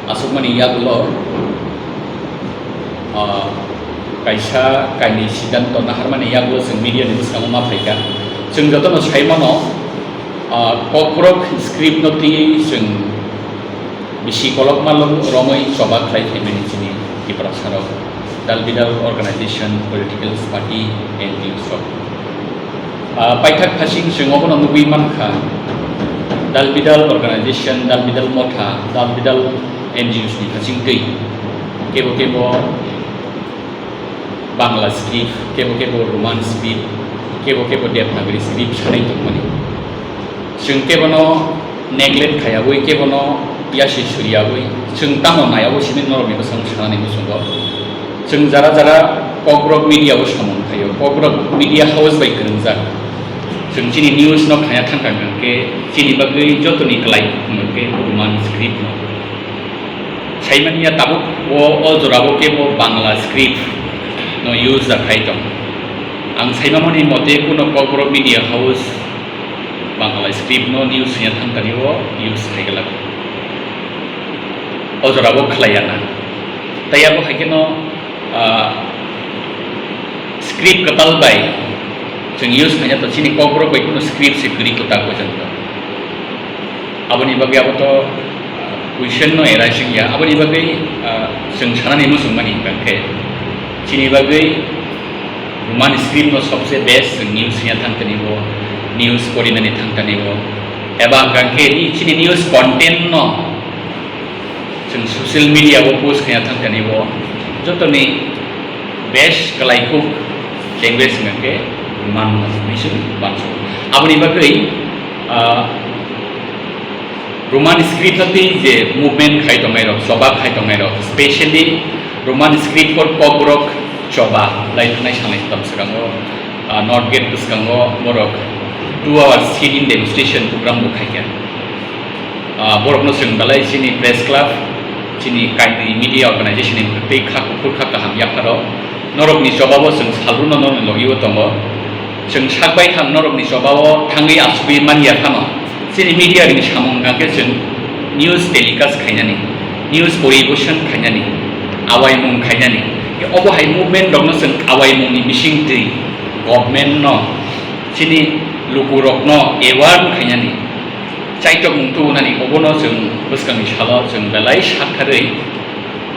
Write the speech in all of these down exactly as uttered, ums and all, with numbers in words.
Aswkmani yagulo, ah, kaisa kainwi siddhanto naharmani yagulo chwng media ni bwskango ma phaikha. Chwng jotono sai mano, ah, Kokborok script no twiwi chwng bisi kolokma lo-, romwi choba khlai phaimani chini Tiprasarok, dal bidal organization, political party, N G Os rok. Ah, paithak phasing chwng obono nugwi mankha, dal bidal organization, dal bidal motha, dal bidal N G Os ni phasing twi kebo kebo Bangla script, kebo kebo Roman script, kebo kebo Devanagari script sanai tongmani. Chwng kebono neglect khaiyawi, kebono yasi suriyawi, chwng tamo naiyawi simi norokni bwskango sanani muchungo. Chwng jara jara Kokborok media o samung khaio, Kokborok media house bai kwrwngjak. Chwng chini news no khaya thangkha hwnkhe chini bagwi jotoni kwlai hwnkhe Roman script no. Saimanya tabuk o, o jorao kebo Bangla script no use da khai tong. Ang saimamani mote kuno Kokborok media house Bangla script no news ya thangtani o use khai glak. O jorao khlaiya na. Tai abo hai kheno, ah, script kwtal bai chwng use khaina to chini Kokborok bai kuno script se kwrwi kwtal pojang to. Aboni bagwi abo to, ah, question no arise wngya. Aboni bagwi, ah, chwng sanani muchungmani hwnkhe chini bagwi Roman script no sobse best chwng news ya thangtani bo, news porinani thangtani bo. Eba hwnkhe ni chini news content no chwng social media o post khaina thangkani bo jotoni best kwlai kuk language hwnkhe Roman hwnwi se bansuk. Aboni bagwi, ah, Roman script no twi je movement khai tongnai rok, choba khai tongnai rok, specially Roman script for Kokborok choba lai thangnai sanai tam swkango, ah, North Gate bwskango borok two hours sit-in demonstration program bo khaikha. Ah, borokno chwng belai chini press club, chini kainwi media organization ni tei kha kuphur kha kaham yapharo norokni chobao chwng salrwno norokni logi-o tongo. Chwng sak bai thang norokni chobao thangwi asugwi man ya phano chini media ni samung hwnkha khe chwng news telecast khainani, news poribosan khainani, awaimung khainani. Obo hai movement rokno chwng awaimungni bisingtwi government no chini lukurokno aware khainani, chaitokmung tubunani, obono chwng bwskangni salo chwng belai sakharwi,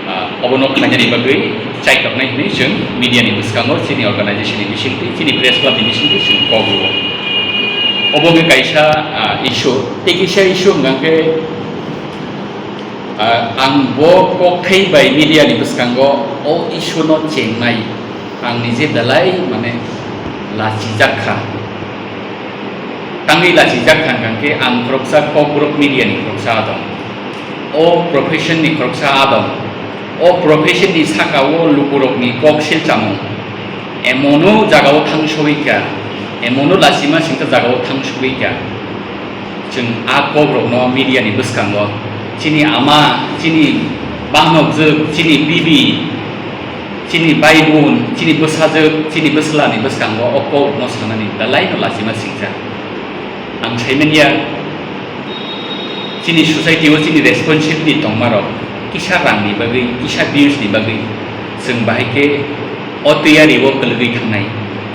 ah, obono khlainani bagwi chaitoknai hwnwi chwng media ni bwskango chini organization ni bisingtwi, chini press club ni bisingtwi chwng kok rwo. Obo wngkha kaisa, ah, issue. Tei kisa issue hwnkha khe, ah, ang bo kokthai bai media ni bwskango o issue no chengnai. Ang nije belai, mane, lachijak kha. Tangwi lachijak kha hwnkha khe ang khoroksa Kokborok media ni khoroksa adong. O profession ni khoroksa adong. O profession ni saka o lukurok ni kok silchamung emono jaga o thang sogwi kha, emono lachima singkha jaga o thang sogwi kha. Chwng a kok rok no media ni bwskango chini ama, chini bahnokjwk, chini bibi, chini bai bun, chini bwsajwk, chini bwsla ni bwskango o kok rok no sanani belai no lachima singcha. Ang saimanya chini society o chini responsibility tongma rok kisa rang ni bagwi, kisa views ni bagwi chwng bahai khe o tiyari o kwlwgwi thangnai.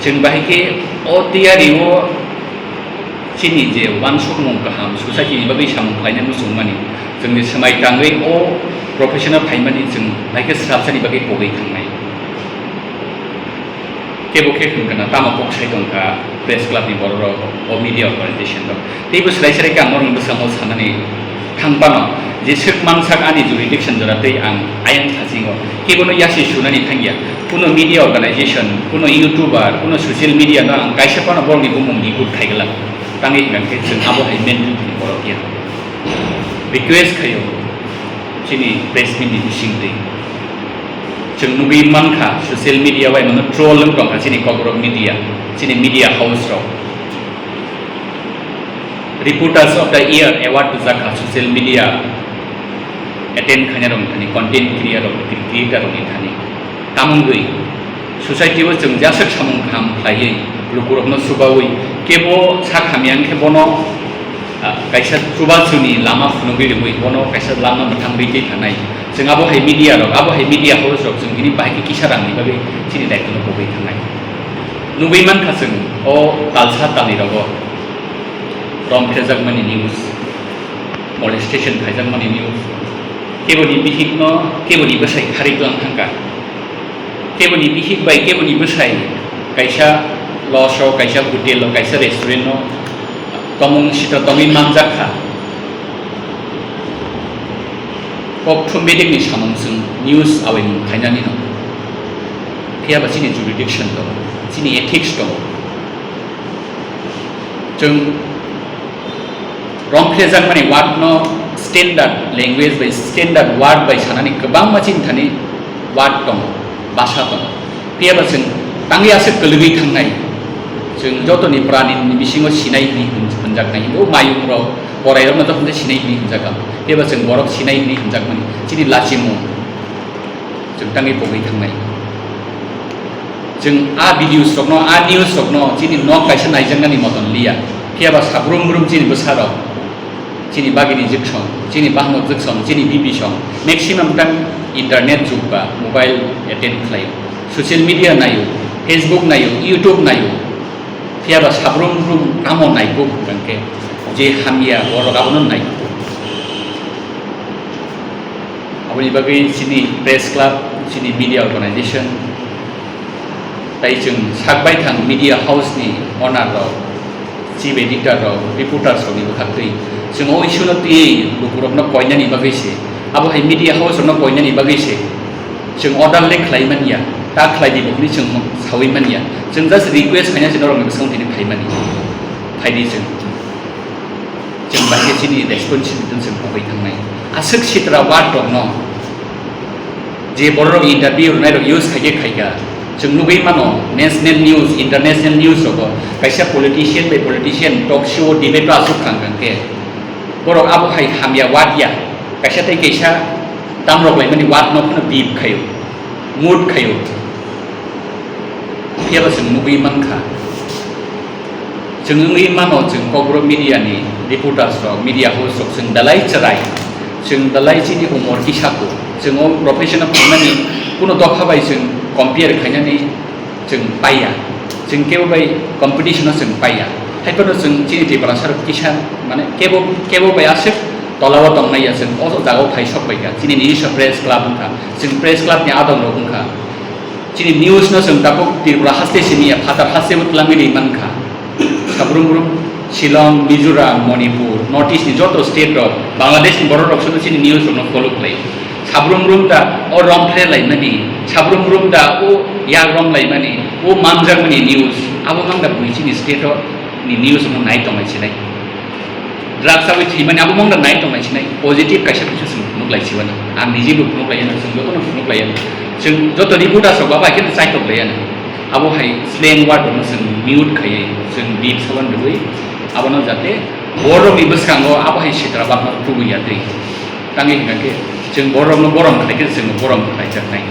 Chwng bahai khe o tiyari o chini je uansukmung kaham, society ni bagwi samung khlaina muchungmani, chwngni swmai tangwi o profession o phaimani chwng bahai khe swrapsani bagwi pogwi thangnai. Kebo khe hwn kana tamo kok sai tongkha press club ni borok rok, o media organization rok. Teibo swrai swrai khe ang norokni bwskango sanani thang phano je swk mansak ani jurisdiction jora tei ang ayang thasingo kebono yasi sunani thangya. Kuno media organization, kuno YouTuber, kuno social media no ang kaisa phano borokni bumung ni good khai glak. Tangwi hwnkha khe chwng abo hai mentality ni borok ya. Request khaio chini press meet ni bisingtwi. Chwng nugwi mankha social media bai mano troll wng tongkha chini Kokborok media, chini media house rok. Reporters of the Year award rwjak kha social media attend khainai rokni thani, content creator rok, creator rokni thani. Tamungwi society o chwng jaswk samung kaham khlaiwi lukurokno chubawi kebo sak hamya wngkhe bono Ah, kaisa chubachuni lama phunugwi rwgwi, bono kaisa lama mwthangwi twi thanai. Chwng abo hai media rok, abo hai media house rok chwng tini bahai khe kisa rangni bagwi chini daitwno pogwi thanai. Nugwi mankha chwng o talsa talni rogo rom phejakmani news, molestation khaijakmani news, keboni bihikno keboni bwsai kharwi tlang thangkha. Keboni bihik bai keboni bwsai kaisa lodge o, kaisa hotel o, kaisa restaurant o tongmung sitra tongwi manjak kha. Kokthum bedekni samung chwng news awaimung khainani no. Phiya ba chini jurisdiction tongo, chini ethics tongo. Chwng rom phejakmani word no standard language bai, standard word bai sanani kwbangma chini thani word tongo, basa tongo. Phiya ba chwng tangwi aswk kwlwgwi thangnai, chwng jotoni pranini bisingo sinai hwnwi hwn-, hwnjaknai, o mayung rok, borai rokno jokhon se sinai hwnwi hwnjak ang. Phiya ba chwng borok sinai hwnwi hwnjakmani chini lachimung. Chwng tangwi pogwi thangnai. Chwng a videos rokno, a news rokno chini nok kaisa naijaknani moton liya. Phiya ba sabrum brum chini bwsarok, chini bagini jwksong, chini bahmo jwksong, chini bibi song, maximum time internet jug ba mobile attend khlaio, social media naio, Facebook naio, YouTube naio. Phiya ba sabrum brum tamo naikuk hwnkhe je hamya borok abono naikuk. Aboni bagwi chini press club, chini media organization, tai chwng sak baithang media house ni owner rok, chief editor rok, reporters rok ni bwkhaktwi chwng o issue no twiwi lukurok no koinani bagwi se, abo hai media house rok no koinani bagwi se chwng order le khlai manya, ta khlai di bo hwnwi chwng sawi manya, chwng just request khaina se norok ni bwskango tini phai mani, phai di chwng. Chwng bai khe chini responsibility chwng pogwi thangnai. Aswk sitra word rokno je borok interview rwnai rok use khaikhe khaikha, chwng nugwi mano national news, international news rogo kaisa politician bai politician talk show, debate o aswk thang thang khe borok abo hai hamya word ya, kaisa tei kaisa tamrok laimani word no phano bip khaio, mut khaio. Phiya ba chwng nugwi mankha. Chwng wngwi mano, chwng Kokborok media ni reporters rok, media house rok chwng belai chwrai, chwng belai chini umor kisa kuk, chwng o profession o phaimani kuno dopha bai chwng compare khainani chwng paiya, chwng kebo bai competition o chwng paiya. Haiphano chwng chini Tiprasa rok kisa, mane kebo, kebo bai aswk tola o tongnai ya, chwng o jaga o phai sok bai kha, chini nijiswa press club wngkha, chwng press club ni adong rok wngkha. Chini news no chwng tabuk Tripura haste simi ya, phatar haste bo twlangwi ri mankha. Sabrum brum Shillong, Mizoram, Manipur, North East ni joto state rok, Bangladesh ni borok rok sono chini news rok no follow khlai. Sabrum brum da o rom phle laimani, sabrum brum da o yak rom laimani, o manjakmani news, abo mang da bui chini state rok ni news rok no nai tong lai sinai. Drugs awi thwimani abo mangda nai tong nai sinai, positive kaisa kisa chwng phunuk lai sibani. Ang niji bo phunuk lai ano, chwng jotono phunuk lai ano. Chwng joto reporters rok abo hai khe chaitok lai ano. Abo hai slang word rokno chwng mute khaiwi chwng beep saban rwui abono jate borokni bwskango abo hai sitra bakma kubui ya twi. Tangwi hwnkha khe chwng borokno borom khlai khe chwng borom khlaijaknai.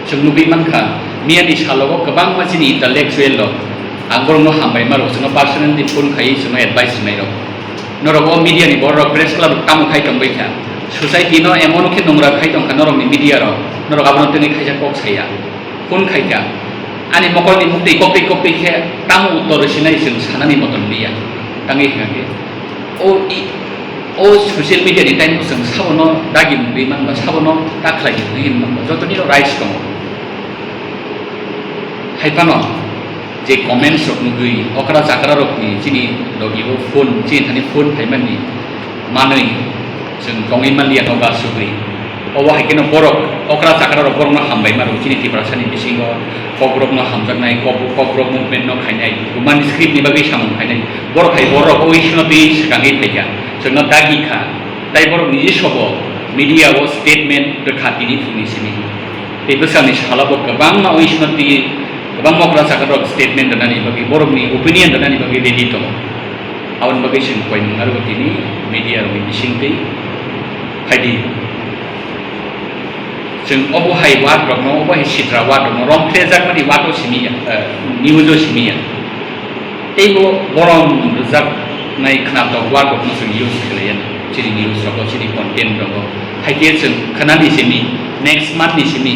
Chwng nugwi mankha, miyani salogo kwbangma chini intellectual rok, ang borokno hambai ma rok, chwngno personally phone khaiwi chwngno advice rwnai rok. Norok o media ni borok rok press club rok tamo khai tongbai kha? Society no emon khe nungra khai tongkha norokni media rok, norok abono tini khaisa kok saya. Phone khai kha, ani mokolni muktwi koktwi koktwi khe tamo uttor rwsinai chwng sanani motom liya. Tangwi hwnkha khe, o i-, o social media ni time o chwng sabono dagi mungwi manba, sabono ta khlai mungwi manba, jotoni no rights tongo. Haiphano je comments rok nugwi okra chakra rokni chini logi o phone, chini thani phone phaimani manwi chwng tongwi manliya nogo asugwi. Obo hai kheno borok okra chakra rok borokno hambai mano chini Tiprasani bisingo, Kokborokno hamjaknai, Kok-, Kokborok movement no khainai, Roman script ni bagwi samung khainai. Borok hai borok o issue no twi swkangwi phaikha, chwngno dagi kha. Tai borok niji sobo media o statement rwkha tini phungni simi. Tei bwskanni salo bo kwbangma o issue no twi kwbangma okra chakra rok statement rwnani bagwi, borokni opinion rwnani bagwi ready tongo. Aboni bagwi chwng koimung arw tini media rokni bisingtwi phaidi. Chwng obo hai word rokno, obo hai sitra word rokno romphrejakmani word o simi ya, eh, news o simi ya. Tei bo borom rwjak, Nai khna tok word rok no chwng use khlaiya chini news rogo, chini content rogo. Haikhe chwng khnani simi, next month ni simi,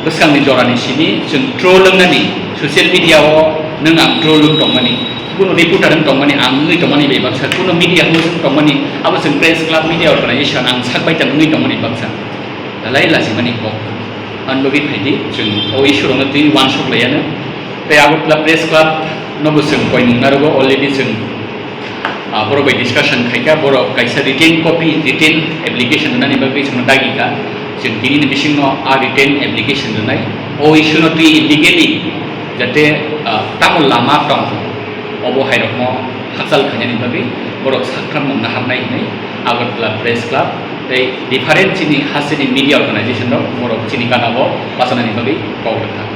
bwskangni jorani simi chwng troll wngnani, social media o nwng ang troll wng tongmani, kuno reporter wng tongmani, ang wngwi tongmani bai baksa, kuno media host wng tongmani, abo chwng press club, media organization ang sak baithang wngwi tongmani baksa. Dalai lachimani kok. Ang logi phaidi, chwng o issue rokno twi uansuk laiya no. Tei Agartala Press Club no bo chwng koimung narwgo, already chwng, ah, borok bai discussion khaikha, borok kaisa written copy, written application rwnani bagwi chwngno dagikha. Chwng tinini bisingno a written application rwnai. O issue no twi legally jate, ah, tamo lama tong, obo hairokno hakchal khainani bagwi borok saktham mungna hapnai hinwi Agartala Press Club tei different chini hasteni media organization rok borok chini gana o bachanani bagwi kok rwkha.